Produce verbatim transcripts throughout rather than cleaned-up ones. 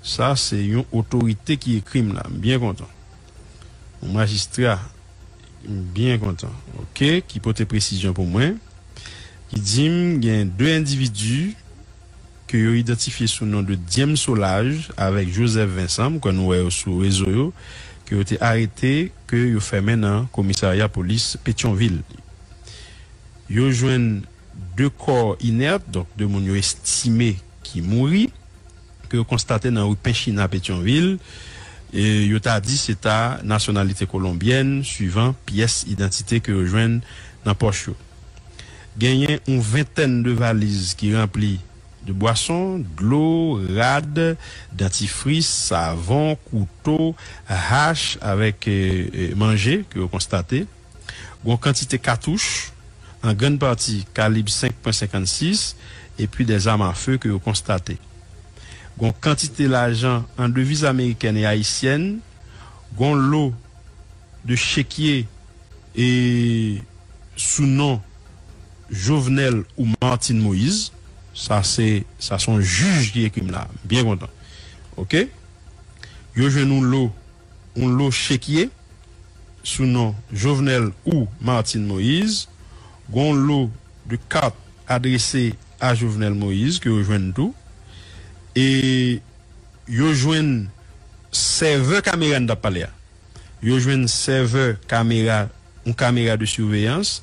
Sa se yon otorite ki ekri m la. M byen kontan. Yon majistra, m byen kontan. Oke, ki pote presizyon pou mwen. Ki di m gen de endividi ke yo idantifye sou non de Diem Solage avèk Joseph Vincent, m kwè nou wè yo sou rezo yo, ke yo te arete, ke yo fèmen nan komisarya polis Petyonvil. Yo jwenn de kò inèt, donk de moun yo estime ki mouri, ke yo konstate nan ri Penchina Petyonvil. E yo ta di se ta nasyonalite kolonbyèn, swivan pyès idantite ke yo jwenn nan pòch yo. Genyen yon ventèn de valiz ki ranpli de bwason, dlo, rad, dantifris, savon, kouto, hach avèk, e, e, manje ke yo konstate. Gon kantite katouch, an grann pati kalib senk pwen senkannsis, epi de zam a fe ke yo konstate. Gon kantite lajan an deviz amerikèn e ayisyèn, gon lo de chekye e sou non Jovenel ou Martine Moïse. Sa se, sa se yon jij ki ekri m la. M byen kontan. Oke? Yo jwenn yon lo, yon lo chekye sou non Jovenel ou Martine Moïse. Gon lo de kat adrese a Jovenel Moïse ke yo jwenn tou. E yo jwenn sèvè kamera n t ap pale a. Yo jwenn sèvè kamera, yon kamera de siveyans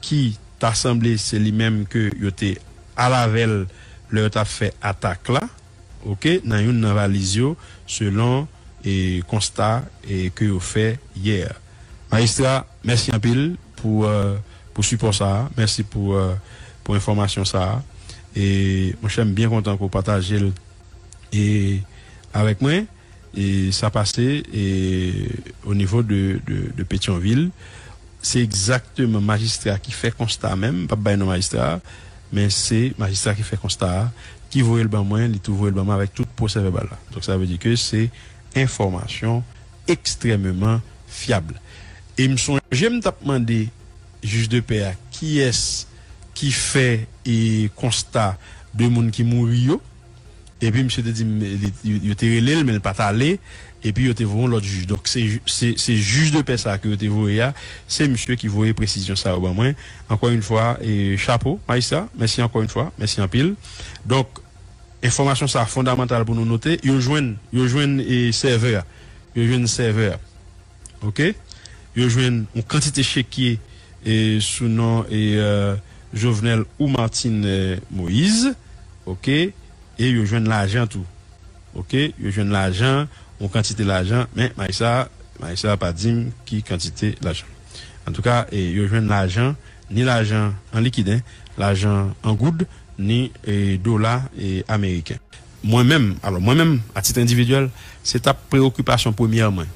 ki ta sanble se li menm ke yo te al avè l lè yo t ap fè atak la, oke, nan youn nan valiz yo, selon, e, konsta, e, ke yo fè yè. Majistra, mèsi anpil pou, e, pou sipò sa a. Mèsi pou, e, pou enfòmasyon sa a. E, monchè, m byen kontan ke w pataje l e avèk mwen, e sa pase e o nivo de, de, de Petyonvil. Se egzakteman majistra ki fè konsta a menm, m p ap bay non majistra a, men se majistra ki fè konsta a, ki voye l ban mwen, li tou voye l ban mwen avèk tout pwosè vèbal la. Donk, sa vle di ke se enfòmasyon ekstrèmeman fyab. E m sonje m t ap mande jij de pè a kiyès ki fè e konsta de moun ki mouri yo. Epi misye te di m, li, yo, yo te rele l, men l pa t ale. Epi yo te voye yon lòt jij. Donk, se, se, se jij de pè sa a ke yo te voye a, se misye ki voye presizyon sa yo ban mwen. Ankò yon fwa, e, chapo, majistra. Mèsi ankò yon fwa. Mèsi anpil. Donk, enfòmasyon sa a fondamantal pou nou note. Yo jwenn, yo jwenn, e, sèvè a. Yo jwenn sèvè a. Oke? Yo jwenn yon kantite chekye, e, sou non, e, e, Jovenel ou Martine, e, Moïse. Oke? E yo jwenn lajan tou. Oke? Yo jwenn lajan, yon kantite lajan, men majistra, majistra pa di m ki kantite lajan. Antouka, e, yo jwenn lajan, ni lajan an likid, en, lajan an goud, ni, e, dola, e, ameriken. Mwen menm, alò, mwen menm, a tit endividyèl, se t ap preyokipasyon premyè mwen.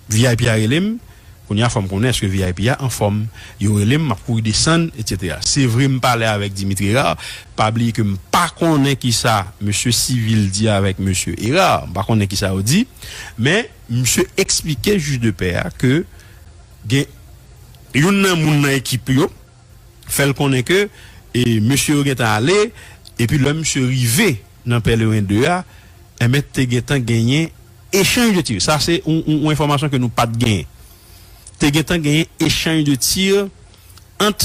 V I P a rele m, kounye a fò m konnen èske V I P a anfòm. Yo rele m, m ap kouri desann, etsetera. Se vre, m pale avèk Dimitri Hérard, pa bliye ke m pa konnen kisa mesye Civil di avèk mesye Hérard, m pa konnen kisa yo di, men misye eksplike jij de pè a ke gen youn nan moun nan ekip yo, fè l konnen ke, e, mesye yo gentan ale, epi lè misye rive nan Pèleren de a, enben, te gentan genyen echanj de tir. Sa se yon, yon, yon enfòmasyon ke nou pa t genyen. Te gentan genyen echanj de tir ant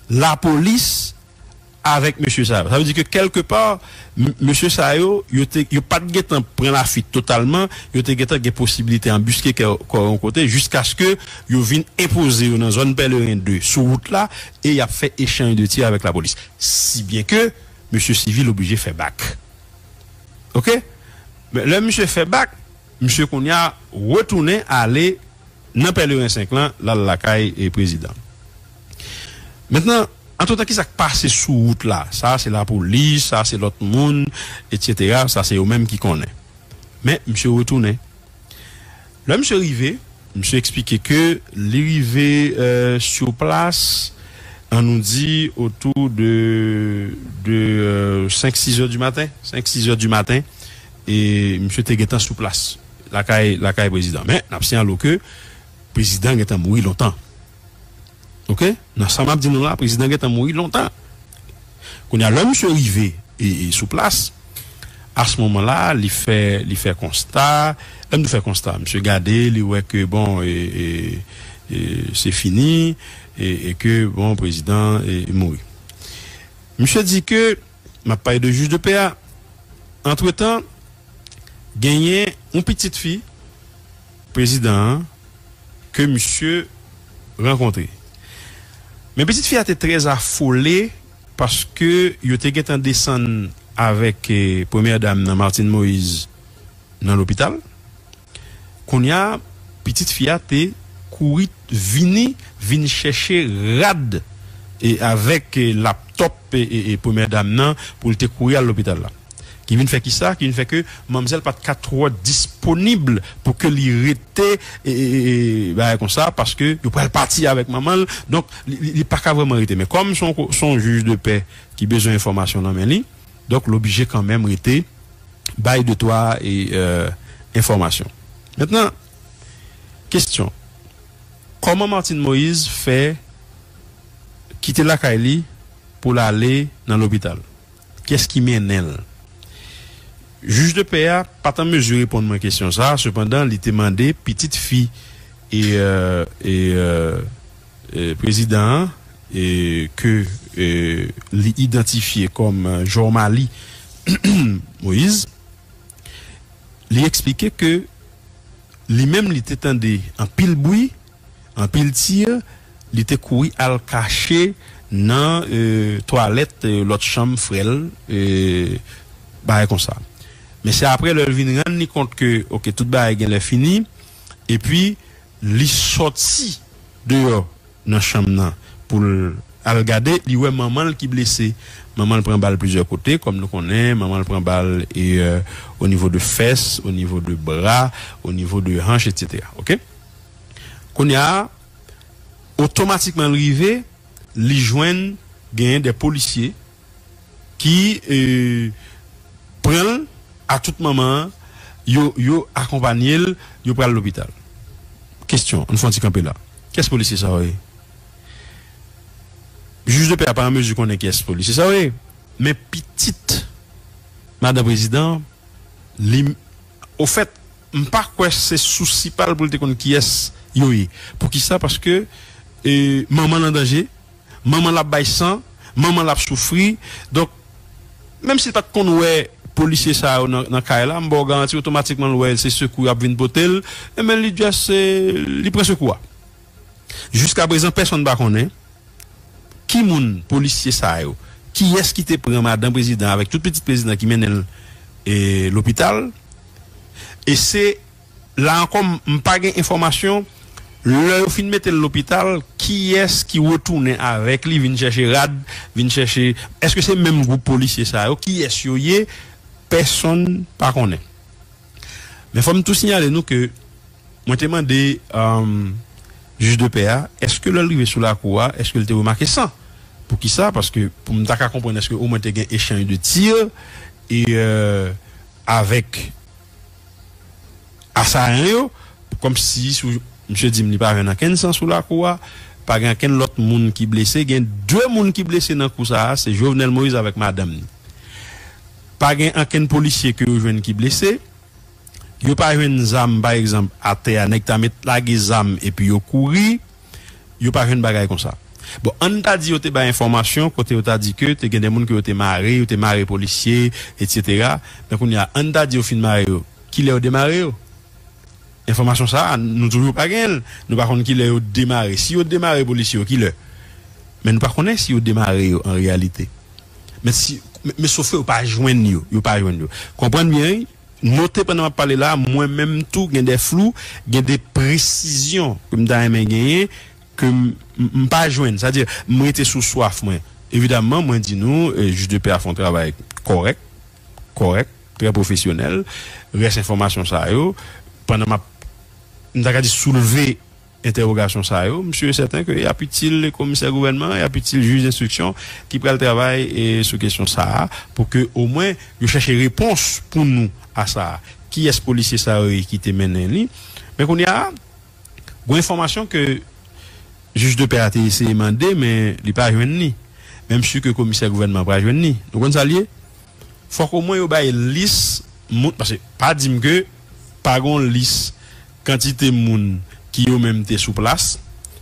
lapolis avèk mesye sa yo. Sa vle di ke kèlkepa, m-, mesye sa yo, yo te, yo pa t gentan pran lafwit totalman, yo te gentan gen posibilite anbiske kò, kò yo yon kote, jiskaske yo vin enpoze yo nan zòn Pèleren de sou wout la, e y ap fè echanj de tir avèk lapolis. Si byen ke mesye Civil oblije fè bak. Oke? Men lè misye fè bak, misye kounye a retounen ale nan Pèleren senk lan, l al lakay, e, prezidan. Mentnan, antretan, kisa k pase sou wout la? Sa se lapolis, sa se lòt moun, etsetera. Sa se yo menm ki konnen. Men, misye retounen. Lè misye rive, misye eksplike ke li rive, e, sur plas, an nou di, otou de, de, e, senk, sis è di maten, senk, sis è di maten, e misye te gentan sou plas, lakay, lakay prezidan. Men, n ap siyale w ke prezidan gentan mouri lontan. Oke? Nan sa m ap di nou la, prezidan gentan mouri lontan. Kounye a, lè misye rive, e, e, sou plas, a se moman la, li fè, li fè konsta, lè m di fè konsta, misye gade, li wè ke, bon, e, e, e, se fini, e, e ke, bon, prezidan e, e mouri. Misye di ke, m ap pale de jij de pè a, antretan, genyen yon pitit fi prezidan an ke misye rankontre. Men pitit fi a te trè afole paske yo te gentan desann avèk eh, premyè dam nan, Martine Moïse, nan lopital. Kounye a, pitit fi a te kouri vini, vin chèche rad e avèk eh, laptòp e, e, e premyè dam nan pou l te kouri al lopital la. Ki vin fè kisa? Ki vin fè ke manmzèl pa t ka twò disponib pou ke li rete e, e, e, e bagay konsa, paske yo pral pati avèk manman l. Donk, li, li, li pa ka vrèman rete. Men kòm se yon ko- se yon jij de pè ki bezwen enfòmasyon nan men li, donk, l oblije kanmenm rete bay de twa e, euh, enfòmasyon. Mentnan, kesyon. Kòman Martine Moïse fè kite lakay li pou l ale nan lopital? Kiyès ki mennen l? Jij de pè a pa t an mezi reponn mwen kesyon sa a, sepandan, li te mande pitit fi e, euh, e, euh, e, prezidan an, e, ke e, li idantifye kòm eh, Jormalie Moïse, li eksplike ke li menm li te tande anpil bri, anpil tir, li te kouri al kache nan eh, twalèt eh, lòt chanm frè l, eh, bagay konsa. Men se apre lè l vin rann li kont ke, oke, tout bagay genlè fini, epi li sòti deyò nan chanm nan pou l al gade, li wè manman l ki blese. Manman l pran bal plizyè kote, kòm nou konnen, manman l pran bal e, euh, o nivo de fès, o nivo de bra, o nivo de hanch, etsetera. Oke? Kounye a, otomatikman l rive, li jwenn genyen de polisye ki eh, pran l a tout moman, yo, yo akonpanye l, yo pral lopital. Kesyon, ann fè yon ti kanpe la. Kiyès polisye sa yo ye? Jij de pè a pa an mezi konnen kiyès polisye sa yo ye. Men pitit madan prezidan, li, ofèt, m pa kwè se sousi pa l pou l te konn kiyès yo ye. Poukisa? Paske eh, manman l an danje, manman l ap bay san, manman l ap soufri. Donk, menm si l pa t konn wè polisye sa yo nan, nan kay la, m ba w garanti otomatikman l wè se sekou y ap vin pote l, enben li just eh, li pran sekou a. Jiska prezan, pèsonn pa konnen ki moun polisye sa yo, kiyès ki te pran madan prezidan avèk tout pitit prezidan ki mennen l eh, lopital. E se la ankò, m pa gen enfòmasyon. Lè yo fin mete l lopital, kiyès ki retounen avèk li, vin chèche rad, vin chèche, èske se menm gwoup polisye sa yo? Kiyès yo ye? Pèsonn pa konnen. Men fò m tou siyale nou ke mwen te mande um, jij de pè a, èske lè l rive sou lakou a, èske l te remake san? Poukisa? Paske pou m ta ka konprann, èske omwen te gen echanj de tir e, euh, avèk asayan yo, kòmsi sou, misye di m li pa jwenn ankenn san sou lakou a, pa gen ankenn lòt moun ki blese, gen de moun ki blese nan kou sa a, se Jovenel Moïse avèk madanm ni. Pa gen ankenn polisye ke yo jwenn ki blese, yo pa jwenn zam, pa egzanp, atè a, nèg ta met lage zam epi yo kouri, yo pa jwenn bagay konsa. Bon, ann ta di yo te bay enfòmasyon kote yo ta di ke te gen de moun ke yo te mare, yo te mare polisye, etsetera. Men kounye a, ann ta di yo fin mare yo, kilè yo demare yo? Enfòmasyon sa a, nou toujou pa genyen l. Nou pa konn kilè yo demare. Si yo demare polisye yo, kilè? Men nou pa konnen si yo demare yo an reyalite. Men si, men, men sof ke yo pa jwenn yo, yo pa jwenn yo. Konprann byen, wi. Note pandan m ap pale la, mwen menm tou gen de flou, gen de presizyon ke m ta renmen genyen, ke m, m, m pa jwenn. Sa di, m rete sou swaf mwen. Evidamman, mwen di nou, eh, jij de pè a fè yon travay kòrèk, kòrèk, trè pwofesyonèl. Rès enfòmasyon sa yo, pandan m ap, m ta ka di soulve entèwogasyon sa yo, m si e sèten ke y ap itil komisè gouvènman, y ap itil jij enstriksyon ki pral travay eh, sou kesyon sa a, pou ke omwen yo chèche repons pou nou a sa a. Kiyès polisye sa yo ye ki te mennen li? Men kounye a, gon enfòmasyon ke jij de pè a te eseye mande, men li pa jwenn li. Men m si ke komisè gouvènman pral jwenn li. Nou konn sa l ye? Fòk omwen yo bay lis moun, paske pa di m ke pa gen yon lis kantite moun ki yo menm te sou plas,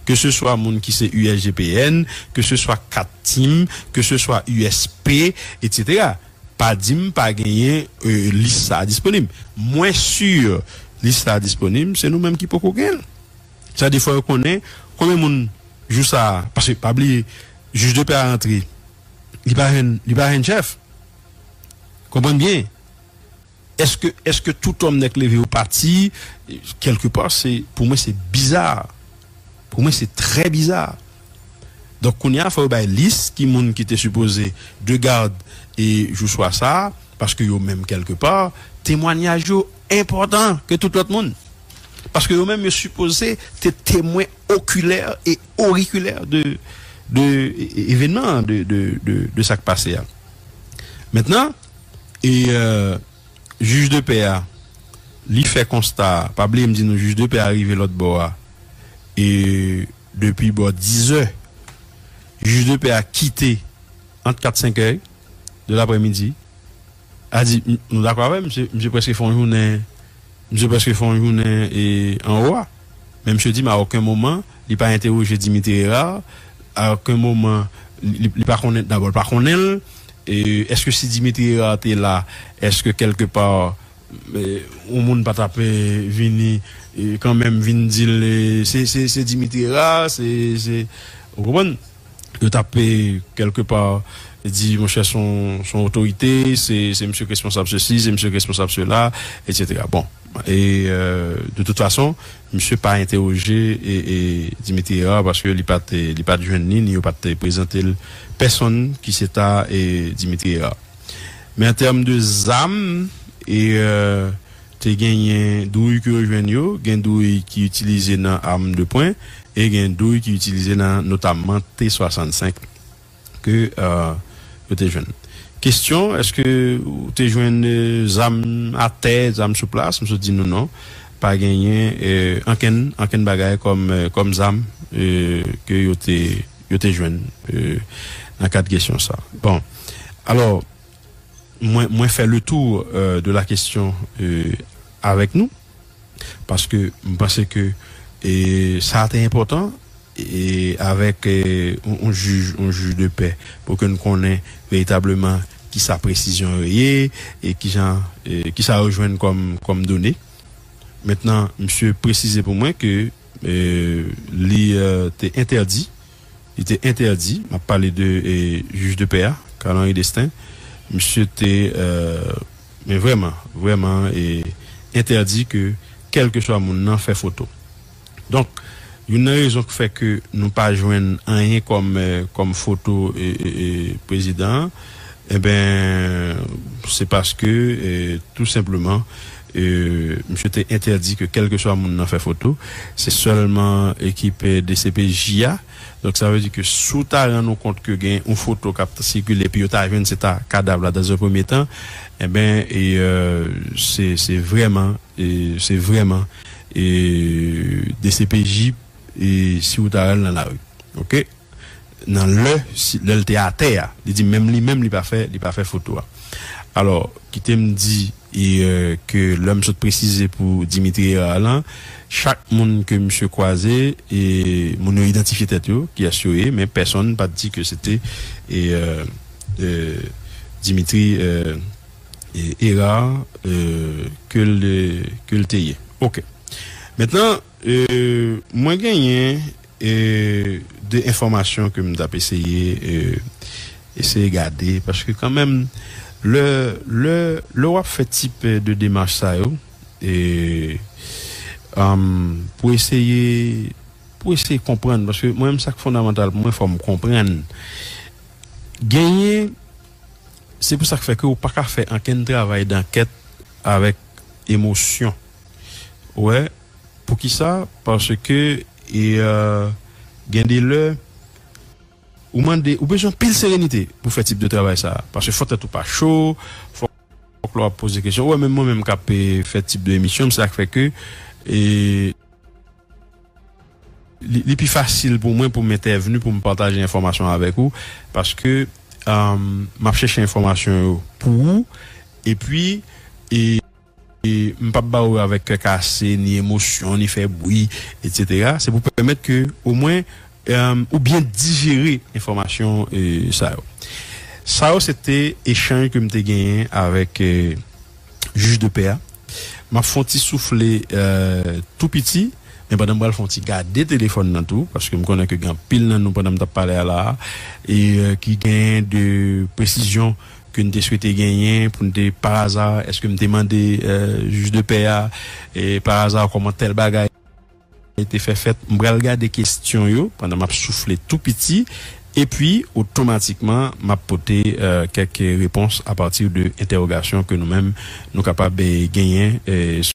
ke se swa moun ki se U S G P N, ke se swa kat tim, ke se swa U S P, et cetera. Pa di m pa genyen, euh, lis sa a disponib. Mwen si lis sa a disponib, se nou menm ki poko gen l. Sa de fwa yo konnen konbyen moun jou sa a, paske pa bliye, jij de pè a rantre, li pa jwenn, li pa jwenn chèf. Konprann byen. Èske, èske tout òm nèk leve yo pati? Kèlkepa, se, pou mwen, se biza. Pou mwen, se trè biza. Donk, kounye a, fò yo bay lis ki moun ki te sipoze de gad e jou swa sa a, paske yo menm, kèlkepa, temwanyaj yo enpòtan ke tout lòt moun. Paske yo menm, yo sipoze te temwen okilè e orikilè de, de e- e- evènman, de, de, de, de sa k pase a. Mentnan, e, euh, jij de pè a, li fè konsta a. Pa bliye m di nou, jij de pè a rive lòt bò a, e depi bò dizè. Jij de pè a kite ant kat senk è de laprèmidi. A di, m- nou dakò avè m, misye, misye prèske fè yon jounen, misye prèske fè yon jounen e anwo a. Men misye di m a okenn moman, li pa entèwoje Dimitri Hérard, a okenn moman, li, li, li pa konnen, dabò, li pa konnen l. E èske si Dimitri Hérard te la, èske kèlkepa, e, yon moun pa t ap, e, vini, e, kanmenm vin di l, e, se, se, se Dimitri Hérard, se, se, ou konprann? Yo t ap, e, kèlkepa di, monchè, se yon, se yon otorite, se, se misye k responsab sesi, se misye k responsab sela, et cetera. Bon, e, euh, de tout fason, misye pa entèwoje e, e Dimitri Hérard paske li pa t, li pa t jwenn ni, ni yo pa t prezante l pèsonn ki se ta, e, Dimitri Hérard. Men an tèm de zam, e, euh, te genyen douy ke yo jwenn yo, gen douy ki itilize nan arm de pwen, e gen douy ki itilize nan notamman T swasannsenk ke, euh, yo te jwenn. Kesyon, èske ou te jwenn, euh, zam atè, zam sou plas? M sot di nou non. Pa genyen, euh, ankenn, ankenn bagay kòm, euh, kòm zam, euh, ke yo te, yo te jwenn, euh, nan kad kesyon sa. Bon, alò, mwen, mwen fè le tour, euh, de la kesyon, euh, avèk nou, paske m panse ke, e, sa te enpòtan, e, avèk, e, yon, yon jij, yon jij de pè, pou ke n konnen veritableman kisa presizyon yo ye, e kijan, e, kisa yo jwenn kòm, kòm done. Mentnan, misye presize pou mwen ke, e, li, e, te entèdi, li te entèdi, m ap pale de, e, jij de pè a, Carl Henry Destin, misye te, e, men vrèman, vrèman, e, entèdi ke kèlkeswa moun nan fè foto. Donk, youn nan rezon k fè ke nou pa jwenn anyen kòm, e, kòm foto, e, e, e, prezidan an, enben, se paske, e, tou senpleman, e, misye te entèdi ke kèlkeswa moun nan fè foto. Se sèlman ekip, e, D C P J a. Donk, sa vle di ke si w ta rann ou kont ke gen yon foto k ap sikile, epi yo ta jwenn se ta kadav la, dans un premier temps, enben, e, e, se, se vrèman, e, se vrèman, e, D C P J, e, si w ta wè l nan lari. Oke? Nan lè, si, lè l te atè a, li di menm li menm, li pa fè, li pa fè foto a. Alò, kite m di, e, e, ke lè m sot presize pou Dimitri Hérard lan, chak moun ke misye kwaze, e, moun yo idantifye tèt yo, kiyès yo ye, men pèsonn pa t di ke se te, e, e, e, Dimitri, e, e, Hérard, e, ke l, ke l te ye. Oke. Mentnan, e, mwen genyen, e, de enfòmasyon ke m t ap eseye, e, eseye gade, paske kanmenm, lè, lè, lè w ap fè tip de demach sa yo, e, um, pou eseye, pou eseye konprann, paske mwen menm sa k fondamantal pou mwen, fò m konprann. Genyen, se pou sa k fè ke ou pa ka fè ankenn travay dankèt avèk emosyon. Ou wè, poukisa? Paske, e, euh, gen de lè, ou mande, ou bezwen anpil serenite pou fè tip de travay sa a. Paske fò tèt ou pa cho, fò lè w ap poze kesyon. Ou wè, menm mwen menm k ap, e, fè tip de emisyon, se sa k fè ke, e, li, li pi fasil pou mwen pou m entèvni, pou m pataje enfòmasyon avèk ou, paske um, m ap chèche enfòmasyon yo pou ou, epi e, e m p ap ba ou avèk kè kase, ni emosyon, ni fè bri, etsetera. Se pou pèmèt ke omwen um, ou byen dijere enfòmasyon e, sa yo. Sa yo se te echanj ke m te genyen avèk e, jij de pè a. M ap fè yon ti soufle e, tou piti, men pandan m pral fè yon ti gade telefòn nan tou, paske m konnen ke gen anpil nan nou pandan m t ap pale a la a, e e, ki genyen de presizyon ke n te swete genyen pou n te pa aza, èske m te mande e, jij de pè a e, pa aza kòman tèl bagay te fè fèt? M pral gade kesyon yo pandan m ap soufle tou piti, epi otomatikman m ap pote e, kèk repons apati de entèwogasyon ke nou menm nou kapab e, genyen e,